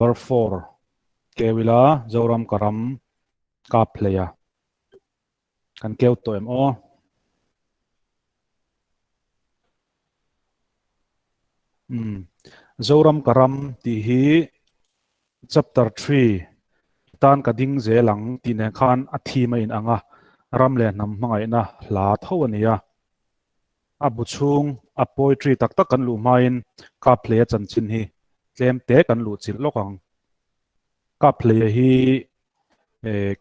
Number 4 keu ila Zoram ka ram kap hlei a kan keu tawh em aw. Um Zoram ka ram tih hi chapter 3 tan ka ding zel ang tih nen khan a theme a in ang a, ram leh hnam hmangaihna hla tho a ni a. A bu chhung a poetry tak tak kan luh hmain Kaphleia chanchin hi tlem te kan luh chilh lawk ang. Kaphleia hi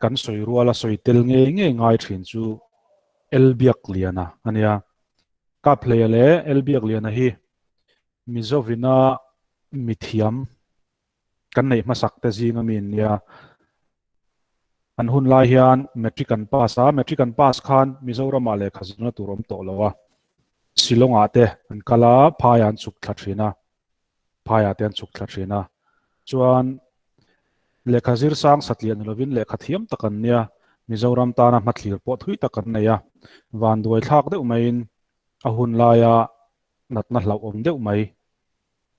kan sawi ruala sawi tel ngei ngei ngai thin chu Elbiakliana a nia. Kaphleia leh Elbiakliana hi Mizovina mithiam kan neih hmasak te zing ami an nia. An hun lai hian matric an pass a, matric an pass khan Mizoramah lehkha zirna tur awm tawh lo a, Shillong-ah te an kal a, phaiah an chhuk thla thin a, phaiah te an chhuk thla thin a. Chuan lehkha zir sang satliah ni lovin lehkha thiam tak an nia, Mizoram tana hmathlir pawh thui tak an nei a, vanduai thlak deuh maiin a hun laia natna hlauhawm deuh mai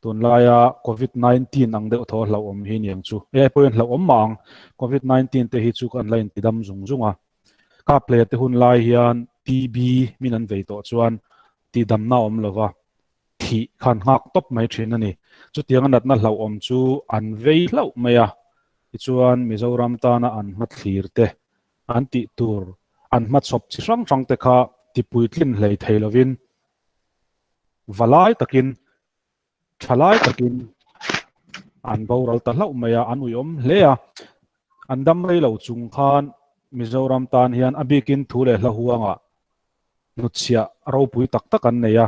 Tunlaia Covid 19 ang deuh thaw hlauhawm hi niang chu. Hei ai pawhin hlauhawm mah ang. Covid 19 te hi chu an la intidam zung zung a. Kap leh te hun lai hian TB min an vei tawh chuan tihdamna a awm lo va, thih khan nghak tawp mai thin a ni. Chutianga natna hlauhawm chu an vei hlauh mai a. Tichuan Mizoram tana an hmathlir te, an tih tur, an hmachhawp chi hrang hrang te kha tipuitlin hlei thei lovin Valai takin, thalai takin an boral ta hlauh mai a, an uiawm hle a. An dam rei lo chung khan Mizoram tan hian a bikin thu leh hla huangah hnutchhiah ropui tak tak an nei a.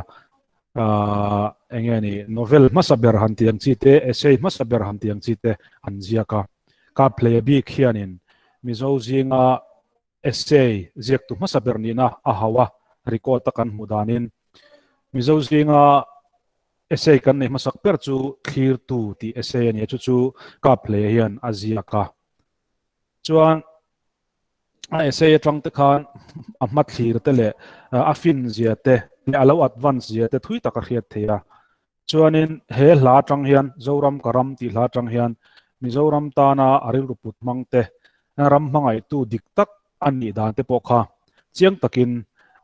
Aaa eng nge ni, novel hmasa ber han tih ang chi te, essay hmasa ber han tih ang chi te an ziak a. Kaphleia bik hianin Mizo zinga Essay ziaktu hmasa ber nihna a hauh a, record a kan hmuh danin Mizo zinga essay kan nei hmasak ber chu Thlirtu tih essay a ni a, chu chu Kaphleia hian a ziak a. Chuan a essay atang te khan a hmathlir te leh a fin zia te leh a lo advance zia te thui tak a hriat theih a. Chuanin he hla atang hian Zoram ka ram tih hla atang hian Mizoram tana a rilru put hmang te, ram hmangaihtu dik tak a nih dan te pawh kha chiang takin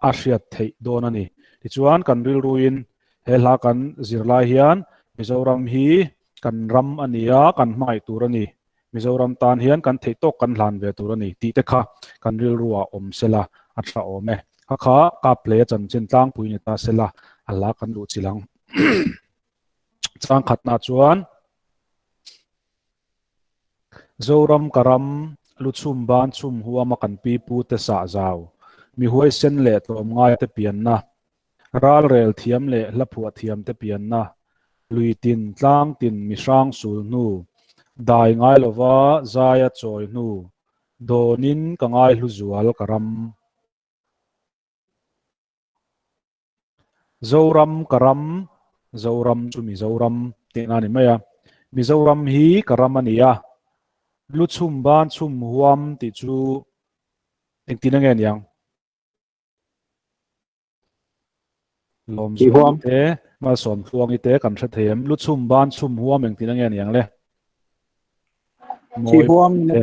a hriat theih dawn a ni. Tichuan kan rilruin he hla kan zir lai hian Mizoram hi kan ram a ni a, kan hmangaih tur a ni. Mizoram tan hian kan theih tawk kan hlan ve tur a ni tih te kha kan rilruah awm sela a tha awm e. Kha kha Kaphleia chanchin tlangpui ni ta sela a hla kan luh chilh ang. Changkhatna chuan Zoram ka ram luchhum ban chhum huama kan pi pu te sah zau, mi huaisen leh tlawmngai te pianna, Ralrel thiam leh hlaphuah thiam te pianna, lui tin, tlang tin, mi hrang sul hnu, dai ngai lova zaia chawi hnu, dawnin ka ngai hlu zual ka ram. Zoram ka ram, Zoram chu Mizoram tihna a ni mai a. Mizoram hi ka ram a ni a, lu chhum ban chhum huam tih chu engtin a nge niang? Lawm Huam. te malsawm tluangi te kan hre thei em lu chhum ban chhum huam engtin ange niang le Thi huam te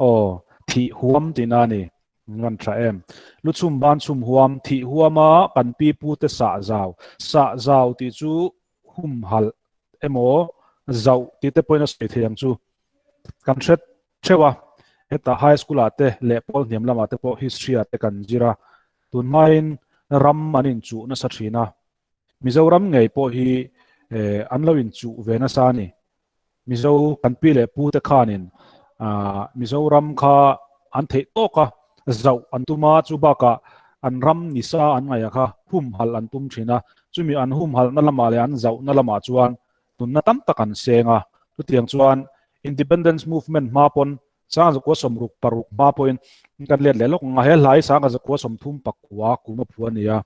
aw thih huam tihna a ni ngan tha em lu chhum ban chhum huam thih huama kan pi pu te sah zau sah zau tih chu hum halh emaw zauh tih te pawhin a sawi thei ang chu kan hre theuh a, hetah high school ah te leh pawl hniam lamah te pawh history ah te kan zir a, tun hmain ram an inchuh nasa thin a, Mizoram ngei pawh hi eh an lo inchuh ve nasa a ni. Mizo kan pi leh pu te khanin ah Mizoram kha an theih tawk a, zauh an tum a, chu bakah an ram nisa an ngaih a kha humhalh an tum thin a, chumi an humhalhna lamah leh an zauhna lamah chuan nunna tam tak an seng a, chutiang chuan Independence Movement hma pawn 1966 hma pawhin kan let leh lawk ang a, he hla hi 1934 kum a phu a ni a,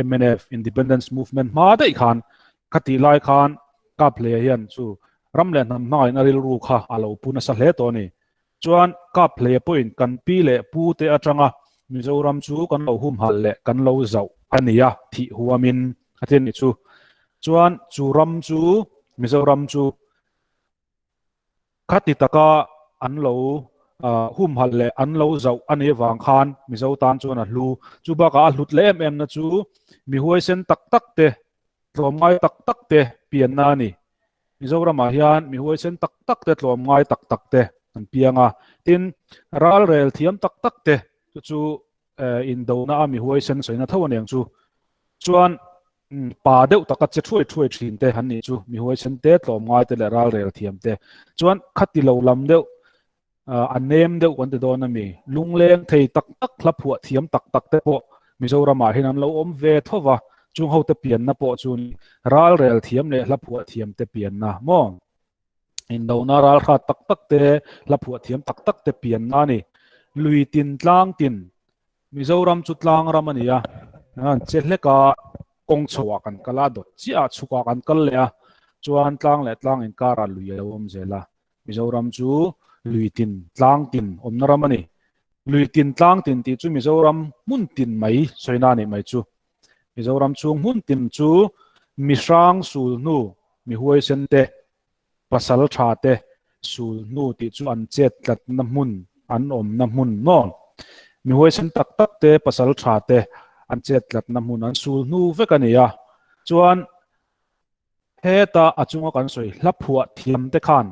mnf Independence Movement hma daih khan khatih lai khan Kaphleia hian chu ram leh hnam hmangaihna rilru kha a lo pu nasa hle tawh a ni. Chuan Kaphleia pawhin kan pi leh pu te atanga Mizoram chu kan lo humhalh leh kan lo zauh a ni a, thih huamin a ti a nih chu. Chuan chu ram chu Mizoram chu. Khati taka an lo humhalh leh an lo zauh a nih avang khan Mizo tan chuan a hlu. Chu bakah a hlut leh em em na chu mi huaisen tak tak te, tlawmngai tak tak te pianna a ni. Mizoramah hian mi huaisen tak tak te, tlawmngai tak tak te an piang a. Tin, ralrel thiam tak tak te chu chu indona a mi huaisen sawina tho aniang chu. Chuan pa deuh taka che thuai thuai thin te han nih chu mi huaisen te, tlawmngai te leh ralrel thiam te. Chuan khati lo lam deuh a nem deuh kan ti dawn a mi. Lungleng thei tak tak hla phuah thiam tak tak te pawh Mizoramah hian an lo awm ve tho va, chung hote pianna pawh chu ralrel thiam leh hla phuah thiam te pianna maw? Indona ral hrat tak tak te, hla phuah thiam tak tak te pianna a ni. Lui tin tlang tin, Mizoram chu tlang ram a ni a, che hleka kawng chhoah kan kal a, dawt chiah ah chhukah kan kal leh a, chuan tlang leh tlang inkarah lui a lo awm zel a. Mizoram chu lui tin tlang tin awmna ram a ni. Lui tin tlang tin tih chu Mizoram hmun tin mai sawina a nih mai chu. Mizoram chhung hmun tin chu mi hrang sul hnu, mi huaisen te, pasal tha te sul hnu tih chu an chet tlatna hmun, an awmna hmun maw? Mi huaisen tak tak te, pasal tha te an chet tlatna hmun, an sul hnu vek a ni a. Chuan heta a chunga kan sawi hla phuah thiam te khan,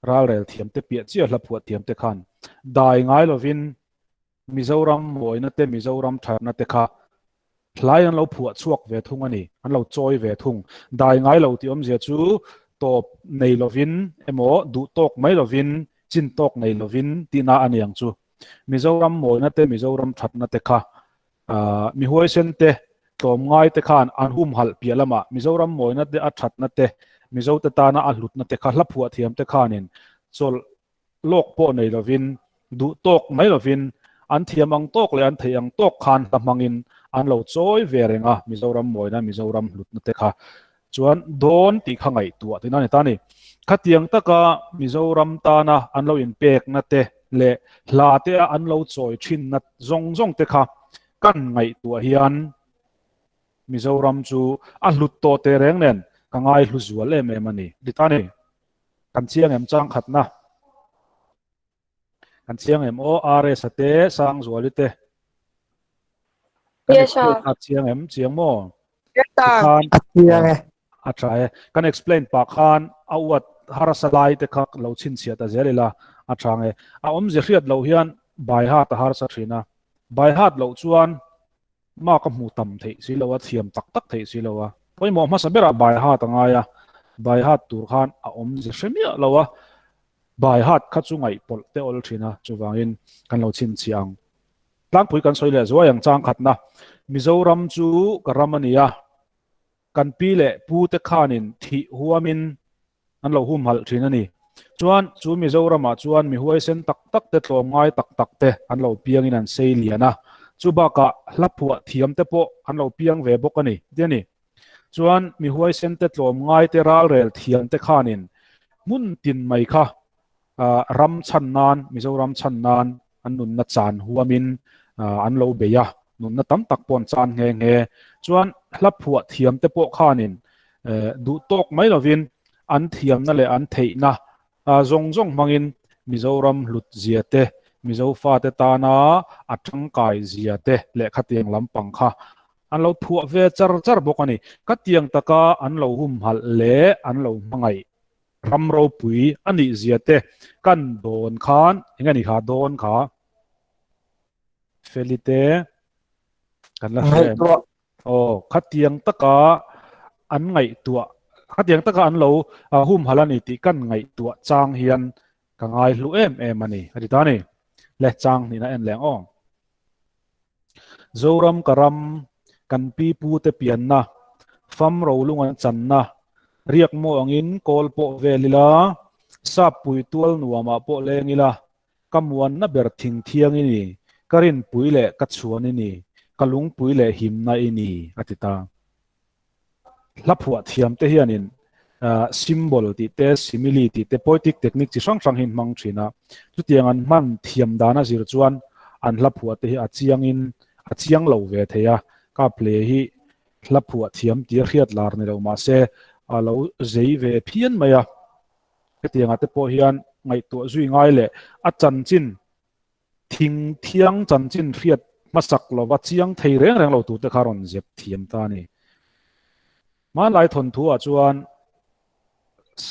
ralrel thiam te piah chiah hla phuah thiam te khan dai ngai lovin Mizoram mawina te, Mizoram thatna te kha hlai an lo phuah chhuak ve thung a ni, an lo chawi ve thung. Dai ngai lo tih awmzia chu tawp nei lovin emaw duh tawk mai lovin, chin tawk nei lovin tihna a ni ang chu. Mizoram mawina te, Mizoram thatna te kha mi huaisen te, tlawmngai te khan an humhalh piah lamah Mizoram mawina te, a thatna te, Mizote tana a hlutna te kha hla phuah thiam te khanin chawlh lawk pawh nei lovin, duh tawk mai lovin, an thiam ang tawk leh an theih ang tawk khan hla hmangin an lo chawi ve reng a, Mizoram mawina, Mizoram hlutna te kha chuan dawn tih kha ngaihtuah tihna a ni ta a ni. Khatiang taka Mizoram tana an lo inpekna te leh hla te a an lo chawi thinna zawng zawng te kha kan ngaihtuah hian Mizoram chu a hlut tawh teh reng nen ka ngaihlu zual em em a ni. Ti ta a ni. Kan chiang em chang khatna? Kan chiang em aw RS a te Sangzuali te. Kan Yes sir. explain a chiang em chiang maw? Yes sir. Tikhan A chiang e. a tha e. Kan explain pah khan a uat harsa lai te kha lo chhinchhiah ta zel ila a tha nge. A awmzia hriat loh hian by heart a harsa thin a. By heart loh chuan Mark a hmu tam theih si lo a, thiam tak tak theih si lo a. Pawimawh hmasa berah by heart a ngai a, by heart tur khan a awmze hre miah lo a, by heart kha chu ngaihpawlh te awl thin a, chuvangin kan lo chhinchhiah ang. Tlangpui kan sawi leh zuai ang chang khatna, Mizoram chu ka ram a ni a, kan pi leh pu te khanin thih huamin an lo humhalh thin a ni. Chuan chu Mizoramah chuan mi huaisen tak tak te tlawmngai tak tak te an lo piangin an sei lian a, chu bakah hla phuah thiam te pawh an lo piang ve bawk a ni ti a ni. Chuan mi huaisen te tlawmngai te ralrel thiam te khanin hmun tin mai kha ram chhan nan, Mizoram chhan nan an nunna chan huamin an lo bei a, nunna tam tak pawh an chan nghe nghe. Chuan hla phuah thiam te pawh khanin duh tawk mai lovin an thiamna leh an theihna zawng zawng hmangin Mizoram hlut zia te, Mizo fate tana a tangkai zia te leh khatiang lampang kha an lo phuah ve char char bawk a ni. Khatiang taka an lo humhalh leh an lo hmangaih ram ropui a nih zia te kan dawn khan eng a ni kha dawn kha feli te kan la hre em aw khatiang taka an ngaihtuah khatiang taka an lo humhalh a ni tih kan ngaihtuah chang hian ka ngai hlu em em a ni a ti ta ni le chang hnihna en leng aw Zoram ka ram, kan pi pu te pianna, fam rolung an channa, riak maw angin kawl pawh vel ila, sap pui tual nuamah pawh leng ila, ka muanna ber thing thiang i ni, ka rinpui leh ka chhuan i ni, ka lungpui leh himna i ni, a ti ta. Hla phuah thiam te hianin symbol tih te, simile tih te, poetic technique chi hrang hrang hi an hmang thin a. Chutiang an hman thiam dan a zir chuan an hla phuah te hi a chiangin a chiang lo ve thei a. Ka play hi hla phuah thiam tia hriat lar ni lo mahse a lo zei ve phian mai a. Hetiangah te pawh hian ngaihtuah zui ngai leh a chanchin thing thiang chanchin hriat hmasak lova chiang thei reng reng lo turte kha rawn zep thiam ta a ni. Hmanlai thawnthu ah chuan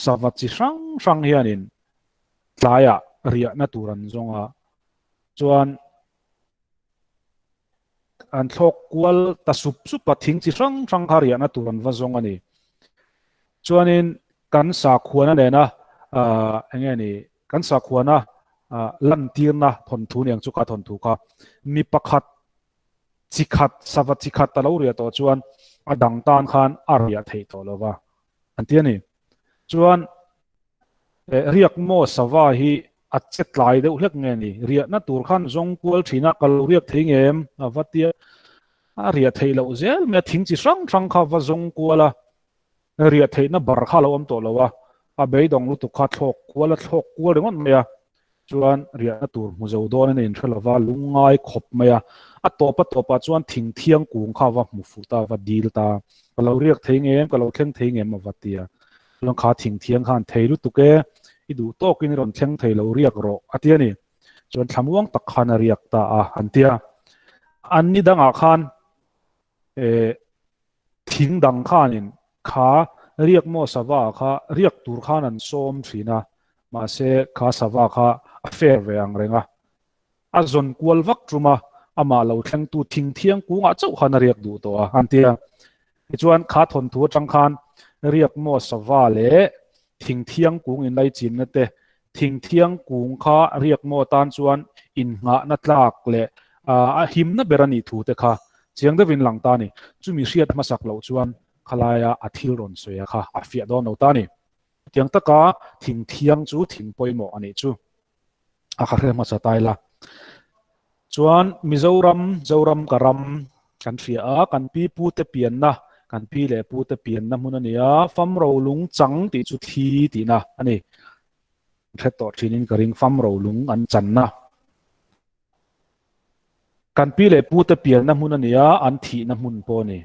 sava chi hrang hrang hianin tlaiah riahna tur an zawng a, chuan an thlawk kual ta sup sup a, thing chi hrang hrang kha riahna tur an va zawng a ni. Chuanin kan sakhuana nena ah eng nge ni kan sakhuana ah lantirna thawnthu ni ang chu kha thawnthu kha mi pakhat chi khat sava chi khat a lo riah tawh chuan a dang tan khan a riah theih tawh lo va an ti a ni. Chuan riak maw sava hi a che tlai deuh hlek nge ni? Riahna tur khan zawng kual thin a, ka lo riak thei nge em? A va tia a riah theih loh zel mai a, thing chi hrang hrang kha va zawng kual a, riah theihna bar kha a lo awm tawh lo a, a beidawng lutuk kha thlawk kual a thlawk kual ringawt mai a, chuan riahna tur hmu zo dawn in a inhre lova, lungngai khawp mai a. A tawp a tawpah chuan thing thiang kung kha a va hmu fuh ta, a va dil ta. Ka lo riak thei nge em, ka lo thleng thei nge em a va ti a. Chuan kha thing thiang khan thei lutuk e, i duh tawkin i rawn thleng thei lo riak rawh a ti a ni. Chuan thlamuang tak khan a riak ta a an ti a. An ni dangah khan eh thing dang khanin kha riak maw sava kha riak tur khan an sawm thin a, mahse kha sava kha a fair ve ang reng a, a zawn kual vak tum a, amah lo thlengtu thing thiang kungah chauh khan a riak duh tawh a an ti a. Tichuan kha thawnthu atang khan riak maw sava leh thing thiang kung inlaichinna te Thingthiang kung kha riak maw atan chuan innghahna tlak leh a himna ber a nih thu te kha chiang deuhin lang ta a ni. Chumi hriat hmasak loh chuan khalaia a thil rawn sawi a kha a fiah dawn lo ta a ni. Chutiang taka thingthiang chu thing pawimawh a nih chu a kha hre hmasa ta ila. Chuan Mizoram, Zoram ka ram kan hria a, kan pi pu te pianna, kan pi leh pu te pianna hmun a ni a, fam rolung chang tih chu thi tihna a ni. Hre tawh thinin ka ring fam rolung an channa. Kan pi leh pu te pianna hmun a ni a, an thihna hmun pawh a ni.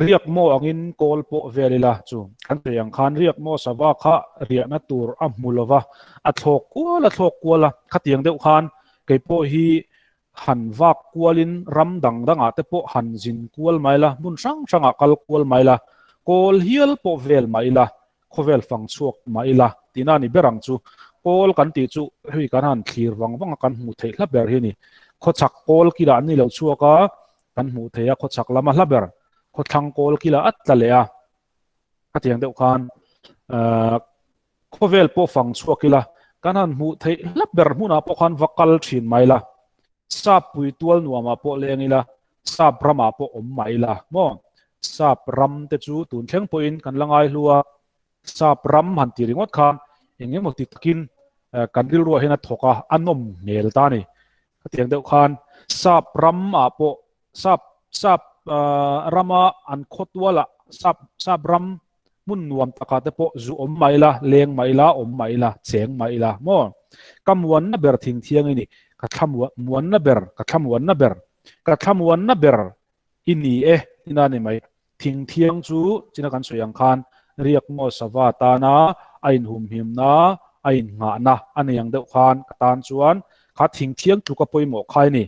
Riak maw angin kawl pawh vel ila chu kan sawi ang khan riak maw sava kha riahna tur a hmu lova, a thlawk kual a thlawk kual a, khatiang deuh khan kei pawh hi han vak kualin ram dang dangah te pawh han zin kual mai la, hmun hrang hrangah kal kual mai la, kawl hial pawh vel mai ila, khawvel fang chhuak mah ila tihna a ni ber ang chu. Kawl kan tih chu hei kan han thlir vang vang a kan hmuh theih hla ber hi a ni. Khawchhak kawl kilah an ni lo chhuak a, kan hmuh theih a khawchhak lama hla ber, khawthlang kawl kilah a tla leh a. Khatiang deuh khan khawvel pawh fang chhuak ila kan han hmuh theih hla ber hmunah pawh khan va kal thin mai la. Sap pui tual nuamah pawh leng ila, sap ramah pawh awm mah ila maw? Sap ram te chu tun thleng pawhin kan la ngai hlu a, sap ram han ti ringawt khan eng emaw ti takin kan rilruah hian a thawk a, a nawm hmel ta a ni. Khatiang deuh khan sap ramah pawh sap sap rama an khawtualah sap sap ram hmun nuam takah te pawh zu awm mah ila, leng mah ila, awm mah ila, cheng mah ila maw? Ka muanna ber thing thiang i ni, ka thla muanna ber, ka thla muanna ber, ka thla muanna ber i ni e tina ni mai. Thing thiang chu china kan sawi ang khan riak maw sava tana a inhumhimna, a innghahna a nei ang deuh khan ka tan chuan kha thing thiang tluka pawimawh kha i ni.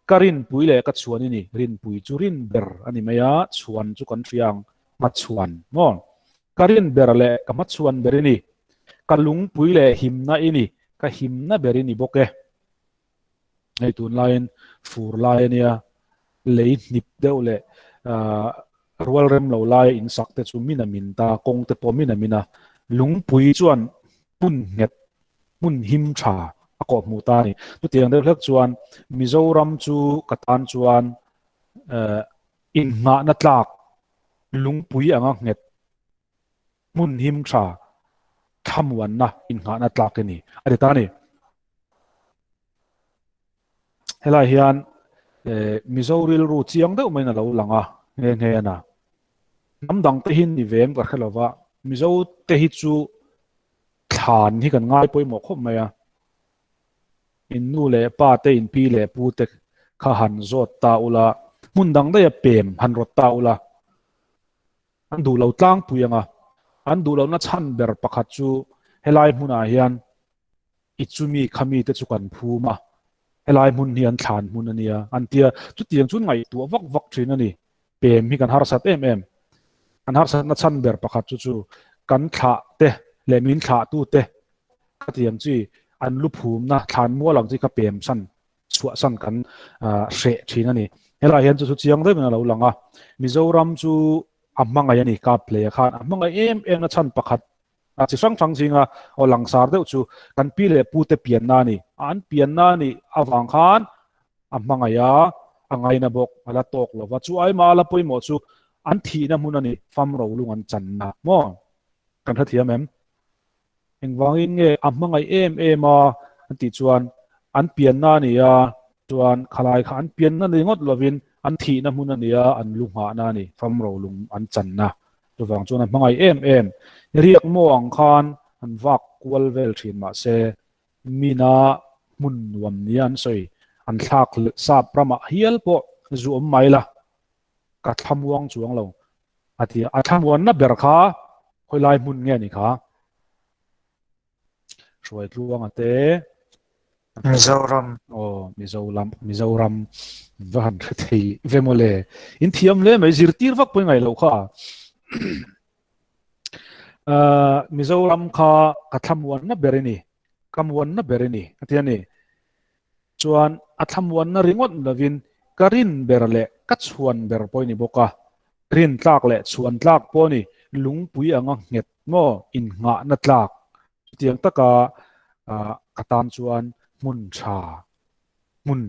Ka rinpui leh ka chhuan i ni, rinpui chu rin ber a ni mai a, chhuan chu kan hria ang. Hmachhuan maw? Ka rin ber leh ka hmachhuan ber i ni. Ka lungpui leh himna i ni. Ka himna ber i ni bawk e. Hei tunlaiin fur lai a nia, lei hnip deuh leh rual rem lo laia in sak te chu min a min ta, kawng te pawh min a min a. Lungpui chuan hmun nghet, hmun him tha a kawhhmuh ta a ni. Chutiang deuh hlek chuan Mizoram chu ka tan chuan Innghahna tlak lungpui anga nghet hmun him tha thlamuanna innghahna tlak i ni a ti ta a ni. Helai hian Mizo rilru chiang deuh maiin a lo lang a nghe nghe a na. Hnam dang te hi ni ve em ka hre lo va, Mizo te hi chu thlan hi kan ngai pawimawh khawp mai a. In nu leh pa te, in pi leh pu te kha han zawt ta ula, hmun dang daiha pem han rawt ta ula, an duh lo tlangpui ang a. An duh lohna chhan ber pakhat chu Helai hmunah hian i chumi khami te chu kan phum a, helai hmun hi an thlan hmun a nia an tia. Chutiang chuan ngaihtuah vak vak thin a ni. Pem hi kan harsat em em. Kan harsatna chhan ber pakhat chu chu kan thlah te leh min thlah tu te khatiang chi an lu phumna thlan mual ang chi kha pem san chhuah san kan hreh thin a ni. Helai hian chu chu chiang deuhin a lo lang a. Mizoram chu a hmangaih a ni kap hle khan a hmangaih em em na chhan pakhat a chi hrang hrang zinga aw langsar deuh chu kan pi leh pu te pianna a ni. An pianna a nih avang khan a hmangaih a, a ngaina bawk, a la tawk lo va. Chu aima a la pawimawh chu an thihna hmun a ni, fam rolung an channa maw? Kan hrethiam em? Engvangin nge a hmangaih em em a an tih chuan an pianna a ni a, chuan khalai kha an pianna ni ngawt lovin an thihna hmun a ni a, an lu nghahna a ni, fam rolung an channa. Chuvang chuan a hmangaih em em. Riak maw ang khan an vak kual vel thin mahse mina hmun nuam nia an sawi, an thlak sap ramah hial pawh zu awm mai la, ka thlamuang chuang lo a ti a. A thlamuanna ber kha khawilai hmun nge ni kha? Hruaitluanga te. Mizoram. Aw, Mizoram, Mizoram. Va han hre thei ve maw le. In thiam hle mai, zirtir vak pawh i ngaih loh kha. Uh, Mizoram kha ka thlamuanna ber i ni. Ka muanna ber i ni, a ti a ni. Chuan a thlamuanna ringawt lovin ka rin ber leh ka chhuan ber pawh i ni bawk a. Rin tlak leh chhuan tlak pawh ni lungpui anga nghet maw innghahna tlak. Chutiang taka ka tan chuan hmun tha, hmun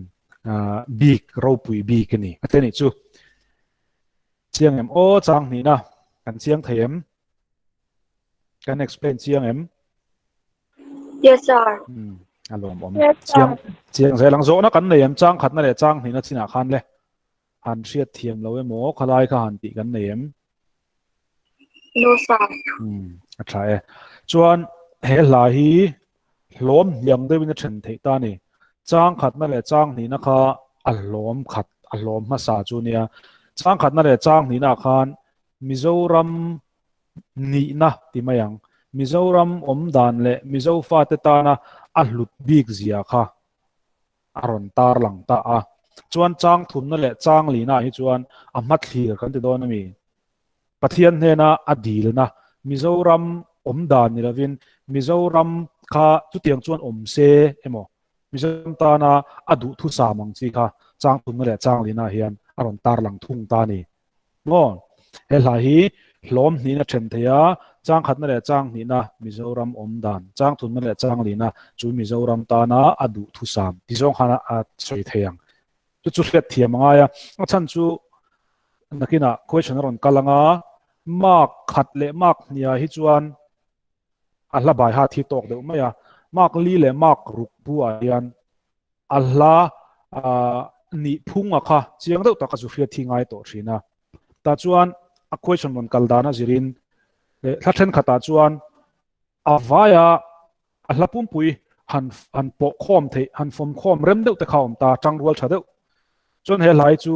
bik, ropui bik a ni. A ti a nih chu. Chiang em? Aw chang hnihna kan chiang thei em? Kan explain chiang em? Yes sir. Hmm, a lawm awm. Chiang chiang zel ang zawhna kan nei em chang khatna leh chang hnihna chinah khan le. Han hriat thiam lo emaw khalai kha han tih kan nei em? No sir. Hmm, a tha e. Chuan he hla hi hlawm hliang deuhin a then theih ta ni. Chang khatna leh chang hnihna kha a hlawm khat, a hlawm hmasa chu nia. Chang khatna leh chang hnihna khan Mizoram nihna ti mai ang. Mizoram awm dan leh Mizo fate tana a hlut bik zia kha a rawn tarlang ta a. Chuan chang thumna leh chang lina hi chuan a hmathlir kan ti dawn a mi? Pathian hnena a dilna Mizoram awm dan ni lovin Mizoram kha chutiang chuan awm se emaw Mizoram tana a duhthusam ang chi kha chang thumna leh chang lina hian a rawn tarlang thung ta a ni. Maw? He hla hi hlawm hnihna then thei a, chang khatna leh chang hnihna Mizoram awm dan, chang thunna leh chang lina chu Mizoram tana a duh thusam ti zawng khan a sawi thei ang. Chu chu hriat thiam a ngai a, a chhan chu nakinah question a rawn kal ang a, mark khat leh mark hniah hi chuan a hla bai hat hi tawk deuh mai a, mark li leh mark ruk bu ah hian a hla nih phunga kha chiang deuh tak a zu hriat thi ngai tawh thin a. Tah chuan a question rawn kal dan a zirin hla thenkhatah chuan a vaia a hla pumpui han han pawh khawm theih han fawm khawm rem deuh te kha awm ta tangrual tha deuh. Chuan he hlai chu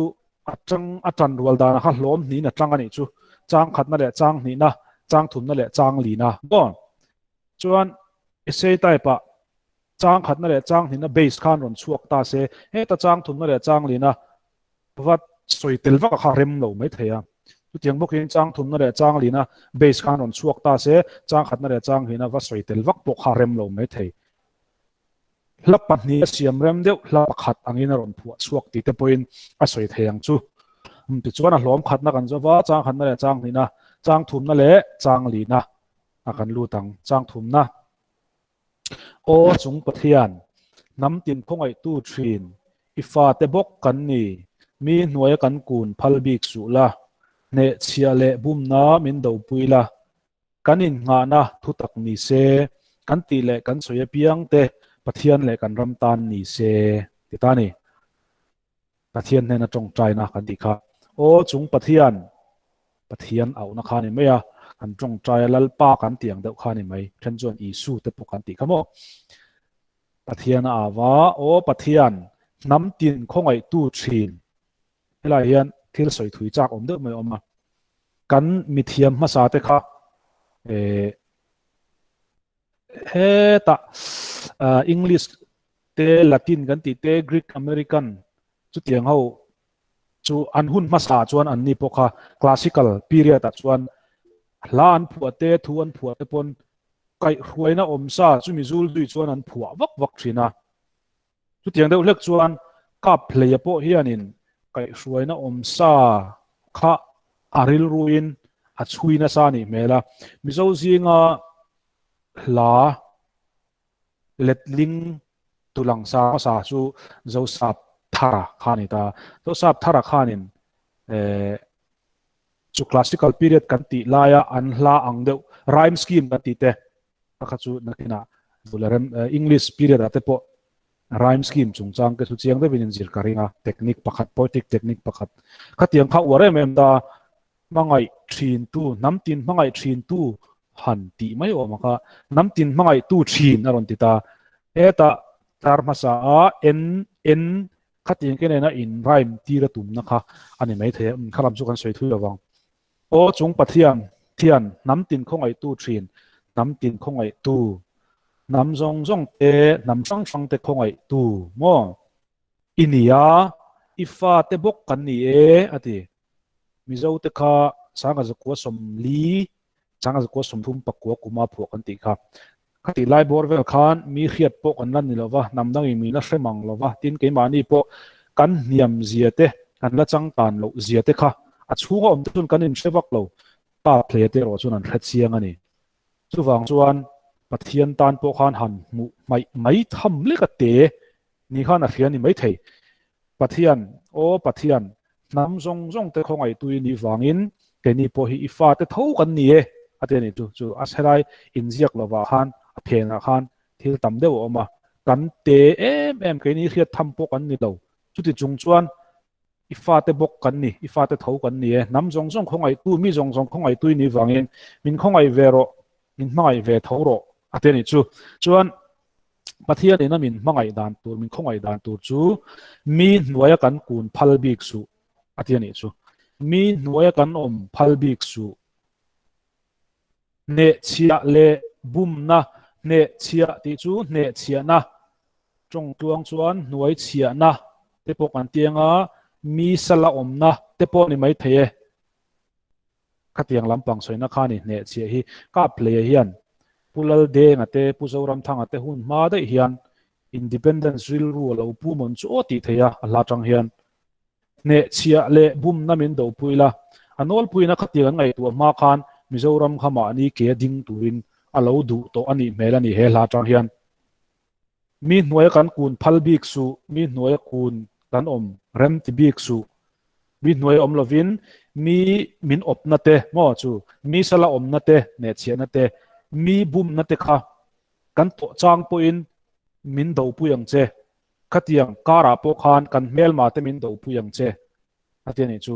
a tang a tan rual dan kha hlawm hnihin a tang a nih chu chang khatna leh chang hnihna chang thumna leh chang lina maw. Chuan essay type ah chang khatna leh chang hnihna base khan rawn chhuak ta se, heta chang thumna leh chang lina va sawi tel vak a kha rem lo mai thei a. Chutiang bawkin chang thumna leh chang lina base khan rawn chhuak ta se, chang khatna leh chang hnihna va sawi tel vak pawh kha rem lo mai thei. Hla pahnih a siam rem deuh, hla pakhat angin a rawn phuah chhuak tih te pawhin a sawi thei ang chu. Tichuan a hlawm khatna kan zawva, chang khatna leh chang hnihna, chang thumna leh chang lina a kan lut ang. Chang thumna. Aw chung Pathian, hnam tin khawngaihtu thin, i fate bawk kan ni, mi hnuaia kan kun phal bik suh la, hnehchhiah leh bumna min dopui la, kan innghahna thutak ni se, kan tih leh kan sawi apiang te Pathian leh kan ram tan ni se, ti ta ni. Pathian hnena tawngtaina kan tih kha. Aw chung Pathian, Pathian auhna kha a ni mai a, kan tawngtai a, Lalpa kan tih ang deuh kha a ni mai. Then chuan Isu te pawh kan tih kha maw. Pathian a au a, Aw Pathian, hnam tin khawngaihtu thin. Helai hian thil sawi thui chak awm deuh mai a awm a. Kan mithiam hmasa te kha eh. Hetah English te Latin kan tih te Greek American chutiang ho chu an hun hmasa chuan an ni pawh kha classical period ah chuan hla an phuah te thu an phuah te pawn kaihhruaina awm sa chumi zul zui chuan an phuah vak vak thin a. Chutiang deuh hlek chuan kap hleia pawh hianin kaihhruaina awm sa kha a rilruin a chhui nasa a nih hmel a. Mizo zinga hla letling tulang sa hmasa chu Zosap Thara kha a ni ta. Zosap Thara khanin chu classical period kan tih laia an hla ang deuh rhyme scheme kan tih te a kha chu nakinah Bularem English period ah te pawh rhyme scheme chungchang te chu chiang deuhin in zir ka ring a, technique pakhat poetic technique pakhat khatiang kha uar em em ta hmangaih thin tu hnam tin hmangaih thin tu han tih mai awm a kha hnam tin hmangaih tu thin a rawn ti ta hetah tar hmasa a n n Khatiang ke nena in rhyme tir a tumna kha a ni maithei a, kha lam chu kan sawi thui lo vang. Aw chung Pathian, Thian, hnam tin khawngaihtu thin, hnam tin khawngaihtu, hnam zawng zawng te, hnam hrang hrang te khawngaihtu maw i ni a, i fate bawk kan ni e a ti. Mizo te kha Sanga Zakua 40 Changa zakua 30 pakua kuma phuah kan tih kha. Khatih lai bawr vel khan mi hriat pawh kan la ni lova, hnam dangin min la hre mang lova, tin keimahni pawh kan hniam zia te, kan la changkan loh zia te kha a chhunga awm te chuan kan inhre vak lo, pa hle te erawh chuan an hre chiang a ni. Chuvang chuan Pathian tan pawh khan han hmuh hmaih mai tham lek a te ni khan a hria ni maithei. Pathian, aw Pathian, hnam zawng zawng te khawngaih tui nih vangin keini pawh hi i fate tho kan ni e, a ti a nih chu. Chu a helai inziak lovah khan a phenah khan thil tam deuh a awm a, kan te em em keini hriat tham pawh kan ni lo. Chuti chung chuan i fate bawk kan ni, i fate tho kan ni e, hnam zawng zawng khawngaih tu, mi zawng zawng khawngaih tui nih vangin min khawngaih ve rawh, min hmangaih ve tho rawh, a ti a nih chu. Chuan Pathian ina min hmangaih dan tur, min khawngaih dan tur chu mi hnuaia kan kun phal bik suh a ti a nih chu. Mi hnuaia kan awm phal bik suh. Hnehchhiah leh bumna, hnehchhiah tih chu hnehchhiahna, tawngtluang chuan hnuaichhiahna te pawh kan ti anga mi sala awmna te pawh ni maithei e. Khatiang lampang sawina khan i hnehchhiah hi kap hleia hian Pu Laldenga te, Pu Zoramthanga te hun hma daih hian Independence rilru a lo pu mawn chu aw tih theih a, a hla tang hian hnehchhiah leh bumna min dopui la, a nawlpuina khatiang an ngaihtuah hma khan Mizoram kha mahni ke a ding turin a lo duh tawh a nih hmel a ni he hla tang hian. Mi hnuaia kan kun phal bik suh, mi hnuaia kun kan awm rem ti bik suh. Mi hnuaia awm lovin mi min awpna te maw chu, mi sala awmna te, nehchhiahna te, mi bumna te kha kan tawh chang pawhin min dopui ang che. Khatiang karah pawh khan kan hmelma te min dopui ang che a ti a nih chu.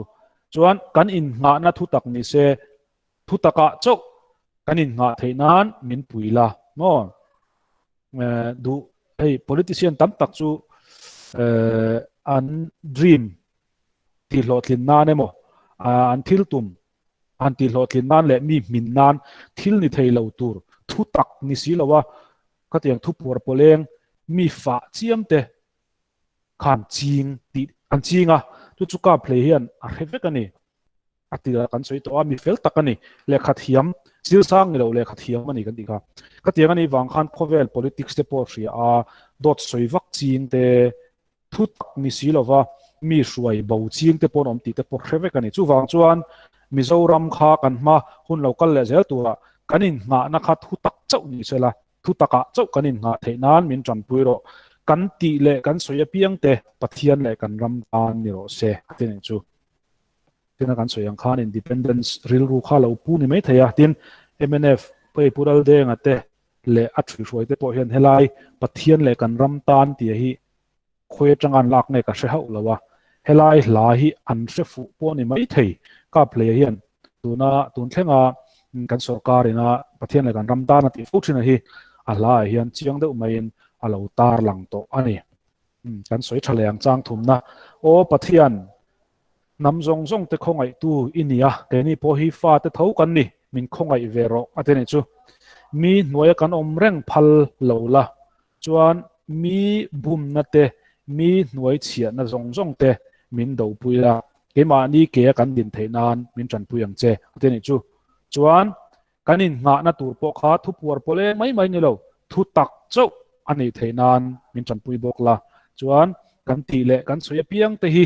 Chuan kan innghahna thutak ni se, thutakah chauh kan innghah theih nan min pui la maw. Duh hei politician tam tak chu an dream tih hlawhtlin nan emaw an thil tum an tih hlawhtlin nan leh mi hmin nan thil ni thei lo tur thu tak ni si lo a khatiang thu puar pawleng mi fah chiam te khan ching tih an ching a chu chu kap hlei hian a hre vek a ni. A ti a, kan sawi tawh a, mi fel tak a ni, lehkha thiam, zir sang ni lo lehkha thiam a ni kan tih kha. Khatiang a nih vang khan khawvel politics te pawh hria a, dawt sawi vak ching te, thu tak ni si lova mi hruai bo ching te pawh an awm tih te pawh hre vek a ni. Chuvang chuan Mizoram kha kan hma hun lo kal leh zel turah kan innghahna kha thu tak chauh ni sela, thu takah chauh kan innghah theih nan min tanpui rawh. Kan tih leh kan sawi apiang te Pathian leh kan ram tan ni rawh se a ti nih chu. Tina kan sawi ang khan independence rilru kha lo pu ni mai thei a, tin mnf pawh Pu Laldenga te leh a thuihruai te pawh hian helai Pathian leh kan ram tan tia hi khawi atanga an lak nge ka hre hauh lo a, helai hla hi an hre fuh pawh ni mai thei. Kaphleia hian tuna tun thlenga kan sorkar ina Pathian leh kan ram tan a tih fo thin a hi a hla ah hian chiang deuh maiin a lo tarlang tawh a ni. Kan sawi tha leh ang chang thumna aw Pathian Hnam zawng zawng te khawngaihtu i ni a, keini pawh hi fate tho kan ni, min khawngaih ve rawh a ti a nih chu. Mi hnuaia kan awm reng phal lo la chuan mi bumna te, mi hnuai chhiahna zawng zawng te min dopui la, keimahni kea kan din theih nan min tanpui ang che a ti a nih chu. Chuan kan innghahna tur pawh kha thu puar pawh leng mai mai ni lo, thu tak chauh a nih theih nan min tanpui bawk la. Chuan kan tih leh kan sawi apiang te hi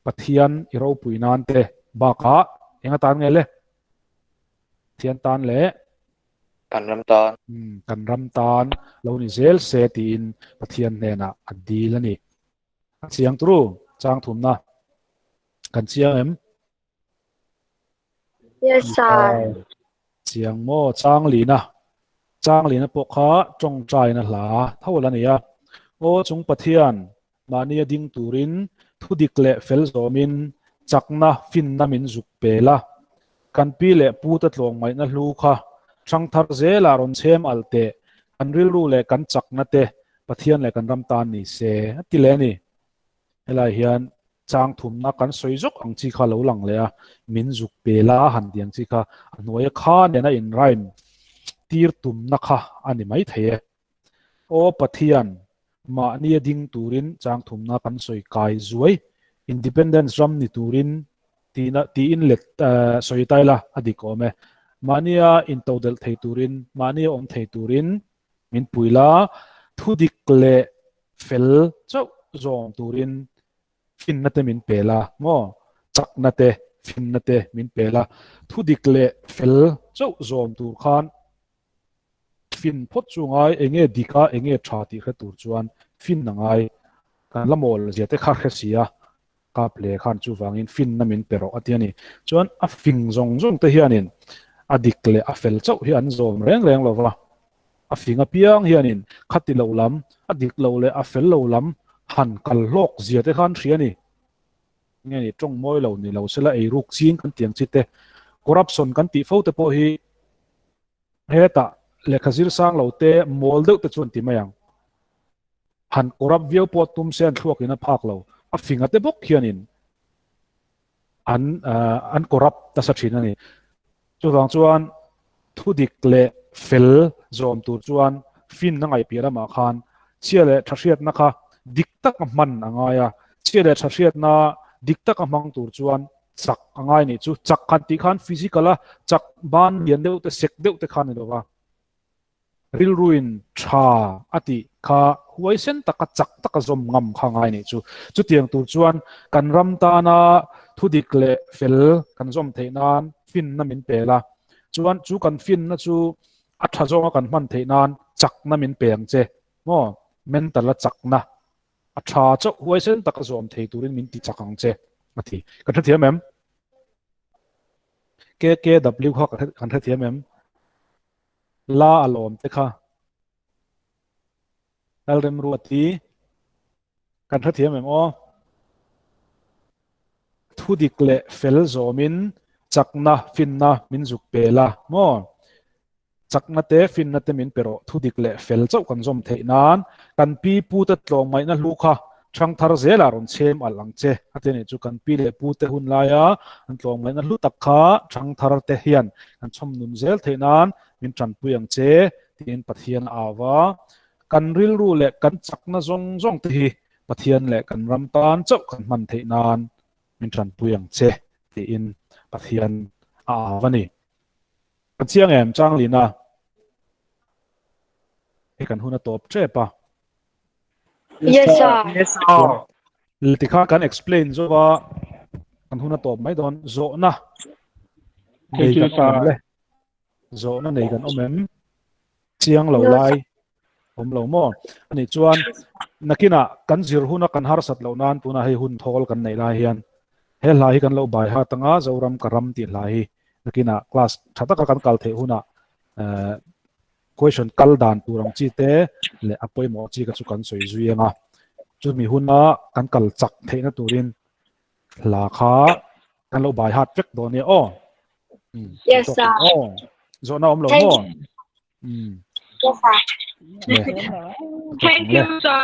Pathian i ropui nan te bakah eng atan nge le? Pathian tan leh Kan ram tan. Kan ram tan lo ni zel se tiin Pathian hnenah a dil a ni. A chiang turu chang thumna kan chiang em? Yes sir. Chiang maw chang lina. Chang lina pawh kha tawngtaina hla tho la ni a. Aw chung Pathian mahnia ding turin thu dik leh fel zawmin chakna finna min zuk pel a. Kan pi leh pu te tlawmngaihna hlu kha hrangthar zelah rawn chhem alh teh kan rilru leh kan chakna te Pathian leh kan ram tan ni se a ti leh a ni. Helai hian chang thumna kan sawi zawk ang chi kha lo lang leh a, min zuk pe la han ti ang chi kha a hnuaia kha nena in rhyme tir tumna kha a ni mai thei e. Aw Pathian, mahnia ding turin chang thumna kan sawi kai zuai, Independence ram ni turin tina tiin let sawi ta ila a dik awm e. Mahnia intodelh thei turin, mahnia awm thei turin min pui la, thu dik leh fel chauh zawm turin finna te min pe la maw? Chakna te, finna te min pe la, thu dik leh fel chauh zawm tur khan fin phawt chu ngai, enge dik a, enge tha tih hre tur chuan fin a ngai. Kan la mawl zia te kha hre si a, kap hle khan chuvangin finna min pe rawh a ti a ni. Chuan a fing zawng zawng te hianin a dik leh a fel chauh hi an zawm reng reng lo va, a fing apiang hianin khati lo lam, a dik lo leh a fel lo lam han kal hlawk zia te khan hria a ni. Nge ni tawng mawi lo ni lo sela eiruk ching kan tiang chi te, corruption kan tih fo te pawh hi Hetah lehkha zir sang lo te mawl deuh te chuan ti mai ang. Han corrupt viau pawh tum se an thluak in a phak lo. A finga te bawk hianin an an corrupt nasa thin a ni. Chuvang chuan thudik leh fel zawm tur chuan finna ngaihpiah lamah khan chhia leh tha hriatna kha dik taka hman a ngai a. Chhia leh tha hriatna dik taka hmang tur chuan Chak a ngai nih chu. Chak han tih khan physical a chak ban lian deuh te sek deuh te khan a ni lo va. Rilruin tha a tih kha huaisen taka chak taka zawm ngam kha ngai nih chu. Chutiang tur chuan kan ram tana thudik leh fel kan zawm theih nan finna min pe la. Chuan chu kan finna chu a tha zawnga kan hman theih nan chakna min pe ang che. Maw? Mental a chakna. A tha chauh huaisen taka zawm thei turin min ti chak ang che, a ti. Kan hrethiam em? KKW kha kan hrethiam em? La a lawm te kha. Lalremruati kan hrethiam em aw? Thudik leh fel zawmin chakna, finna min zuk pe la maw? Chakna te, finna te min pe rawh. Thudik leh fel chauh kan zawm theih nan kan pi pu te tlawmngaihna hlu kha ṭhangthar zelah rawn chhem alh ang che. A ti a nih chu kan pi leh pu te hun laia an tlawmngaihna hlu tak kha ṭhangthar te hian kan chhawm nun zel theih nan min ṭanpui ang che tiin Pathian a au va. Kan rilru leh kan chakna zawng zawng te hi Pathian leh kan ram tan chauh kan hman theih nan min ṭanpui ang che tiin Pathian a au a ni. Ka chiang em Changlina? Hei kan hun a tawp tep a. Yes sir. Yes sir. Tikha kan explain zo va kan hun a tawp mai dawn zawhna nei kan awm em le? Zawhna nei kan awm em? Chiang lo lai awm lo maw? Ani chuan nakinah kan zir huna kan harsat loh nan tunah hei hun thawl kan neih lai hian he hla hi kan lo bai hat anga Zoram ka ram tih hla hi nakinah class tha taka kan kal theih hunah question kal dan tur ang chi te leh a pawimawh chi ka chu kan sawi zui anga chumi huna kan kal chak theihna turin hla kha kan lo bai hat vek dawn nia aw. Yes sir. Zawhna awm lo maw? Thank you, sir.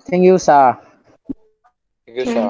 Thank you, sir. Thank you, sir.